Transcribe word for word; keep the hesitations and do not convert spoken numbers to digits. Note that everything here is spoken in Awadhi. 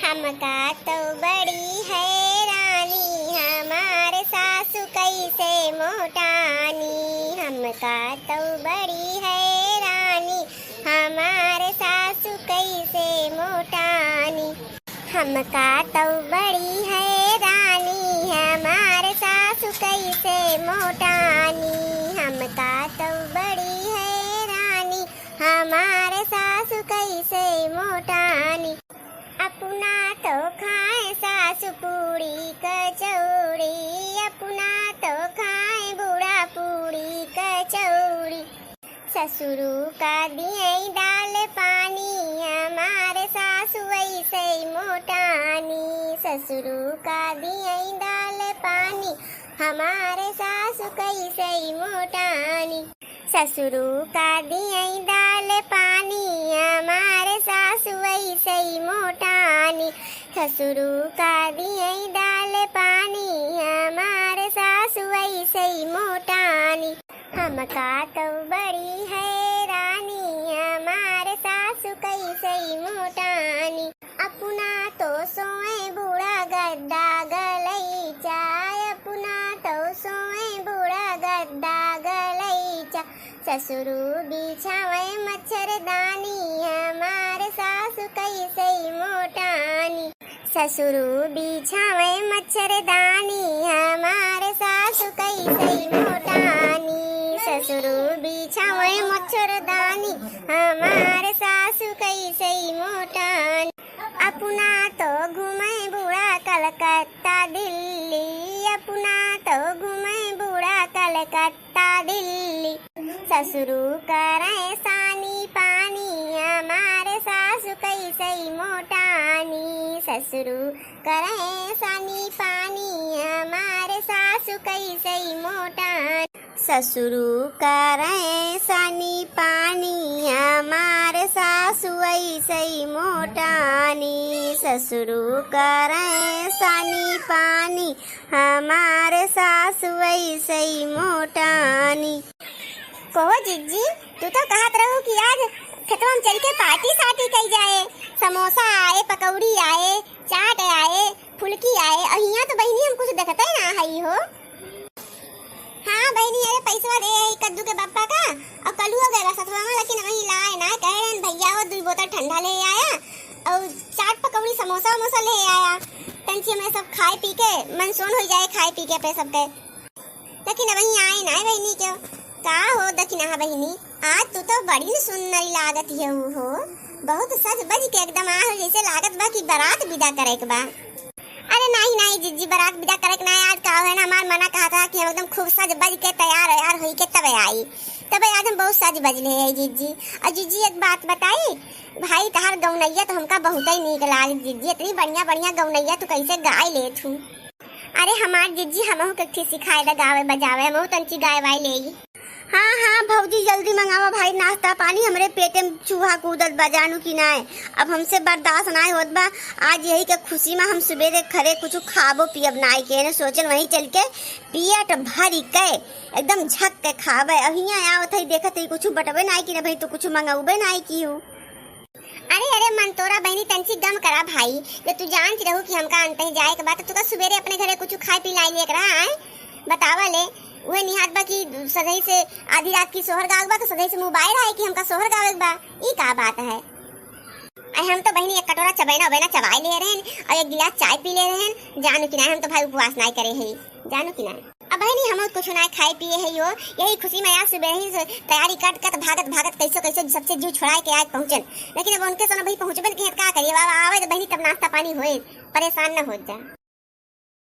हमका तो बड़ी हैरानी, हमार सासु कैसे मोटानी। हमका तो बड़ी हैरानी, हमार सासु कैसे मोटानी। हमका तो बड़ी हैरानी, हमार सासु कैसे मोटानी। हमका तो बड़ी हैरानी, हमार सासु कैसे मोटानी। अपना तो खाए सासु पूड़ी कचौड़ी, अपना तो खाए बूढ़ा पूड़ी कचौड़ी। ससुरु का दिए दाल पानी, हमार सासु वैसे मोटानी। ससुरु का दिए दाल पानी, हमार सासु कैसे मोटानी। ससुरु का दिए दाल पानी, हमार सासु वैसे मोटानी। ससुरु का दिए दाल पानी, हमार सासु वैसे मोटानी। हमका तो बड़ी हैरानी, हमार सासु कैसे मोटानी। अपना तो सोए बूढ़ा गद्दा गलैचा, अपना तो सोए बूढ़ा गद्दा गलैचा। ससुरु बिछावे मच्छरदानी, हमार सासु कैसे मोटानी। ससुरु बिछावे मच्छरदानी, हमार सासु कैसे मोटानी। ससुरु बिछावे मच्छरदानी, हमार सासु कैसे मोटानी। अपना तो घूमे बूढ़ा कलकत्ता दिल्ली, अपना तो घूमे बूढ़ा कलकत्ता दिल्ली। ससुरु करे सानी पानी, हमार सासु कैसे मोटानी। ससुरु करे सानी पानी, हमार सासु कैसे मोटानी। ससुरु करे सानी पानी, हमार सासु ऐसे मोटानी। ससुरु करे सानी पानी, हमार सासु ऐसे मोटानी। कहो जिज्जी, तू तो कहत रहू कि आज खेतवा में चल के पार्टी सार्टी कई जाए, समोसा आए, पकौड़ी आए, चाट आए, फुलकी आए, और हियाँ तो बहिनी हम कुछ देखते ना हई हो। हाँ बहिनी, अरे पैसवा दे आई कद्दू के बप्पा का, और कलुओ गए बा सतवा में, लेकिन वही लाए ना, कहे रहन भैया हो दुई बोतल ठंडा ले आया, और चाट पकौड़ी समोसा वमोसा ले आया, तंची में सब खाए पी के मन सोन हो जाए, खाए पी के पे सबके। लेकिन वही आए ना बहिनी के, का हो दखिनहा बहिनी, आज तू तो बड़ी सुंदर लागत हऊ हो, बहुत सज बज के एकदम आए हो, जैसे लागत बा कि बारात विदा करे के बा। अरे नाही नाही जिज्जी, बारात विदा करे के ना, आज का है ना, हमार मना कहा था कि हम एकदम खूब सज बज के तैयार वैयार होई के तबे आई, तबे आज हम बहुत सज बज ले है जिज्जी। और जिज्जी एक बात बताई, भाई तहार गौनैया तो हमका बहुत ही नीक लाग जिज्जी, इतनी बढ़िया बढ़िया गौनैया तू कैसे गाय ले थू। अरे हमार जिज्जी, हमहू के एक ठे सिखाए दा गावे बजावे, हमहू तंची गाए वाए लेई। हाँ हाँ भौजी, जल्दी मंगावा भाई नाश्ता पानी, हमरे पेटे में चूहा कूदत बा, जानू कि नाय। अब हमसे बर्दाश्त नाय होत बा, आज यही के खुशी में हम सुबेरे खरे कुछ खाबो पियब नाय के, ने सोचन वहीं चल के पेट भरी के एकदम झक के खाबे। अब हियाँ आवत है, देखत है कुछ बटबे नाय कि ना भाई, तू कुछ मंगौबे नाय की हूँ। अरे अरे मन तोरा बहिनी, तंची गम करा भाई, जब तू जानत रहू कि हमका अंतही जाए के बाद, तो तुका सुबेरे अपने घरे कुछ खाए पी लाई लेके रहा है। बतावा ले, उहे निहात बा कि सधई से आधी रात की सोहर गावक बा, तो सधई से मुँह बाए रहा है कि हमका सोहर गावक बा। ई का बात है? अरे हम तो बहिनी एक कटोरा चबैना उबैना चबाए ले रहन और एक गिलास चाय पी ले रहन। जानू कि ना, हम तो भाई उपवास नाय करे है, जानू कि ना। अब बहिनी हम कुछ ना खाए पिए है यो, यही खुशी में आज सुबह ही से तैयारी कट कट भागत भागत कैसो कैसो सबसे जीव छोड़ाए के आज पहुँचन। लेकिन अब उनके सन भाई पहुँचबे नहीं किए, का करिए बाबा, आवे तो बहिनी तब नाश्ता पानी होए, परेशान न हो जा।